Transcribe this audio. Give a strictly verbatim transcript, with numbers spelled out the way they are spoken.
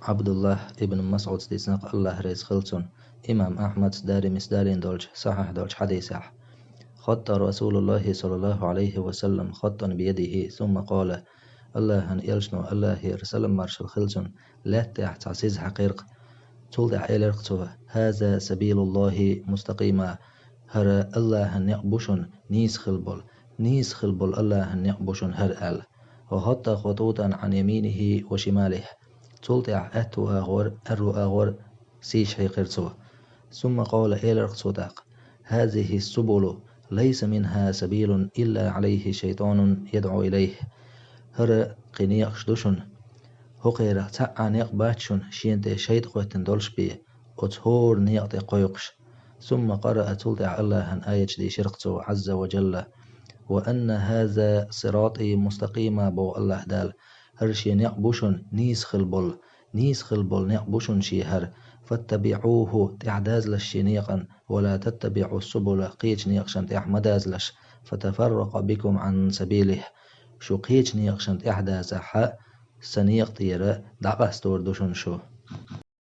Ӏабдуллахь ибн МасӀудс дийцинарг, АллахӀ реза хилва цунна, имам Ахьмадс, Даримис далийна долчу сахьихь долчу хьадисехь: خط رسول الله صلى الله عليه وسلم خطا بيده ثم قال: АллахӀан элчано, АллахӀера салам-маршалла хилла цунна, лаьтта тӀехь цхьа сиз хьаькхира-кх. Цул тӀаьхьа элира-кх цо: هذا سبيل الله مستقيما. ХӀара АллахӀан некъ бу шуна нийса хилла болу, нийса хилла болу АллахӀан некъ бу шуна хӀара аьлла. وخط خطوطا عن يمينه وشماله. Цул тӀаьхьа аьтту агӀор, аьрру агӀор сийша хьийхира цо. ثم قال, элира-кх цо тӀаккха: هذه السبل ليس منها سبيل إلا عليه شيطان يدعو إليه. ХӀара кхин некъаш ду шуна. ХӀокхерах цхьа а некъ бац шуна шена тӀе шайтӀа хӀоьттина долуш бен, оцу хӀора некъа тӀе кхойкхуш. ثم قرأ, цул тӀаьхьа АллахӀан аяташ дийшира-кх цо, عز وجل: وأن هذا صراطي مستقيما, боху АллахӀ Дала, хӀара шен некъ бу шуна нийса хилла болу, нийса хилла болу некъ бу шуна шен хӀара, فاتبعوه, тӀаьхьа дазалаш шен некъан, ولا تتبعوا السبل, кхечу некъашна тӀаьхьа ма дазалаш, فتفرق بكم عن سبيله, шу кхечу некъашна тӀаьхьа дазахь, сан некъа тӀера дӀакъастор ду шуна шу.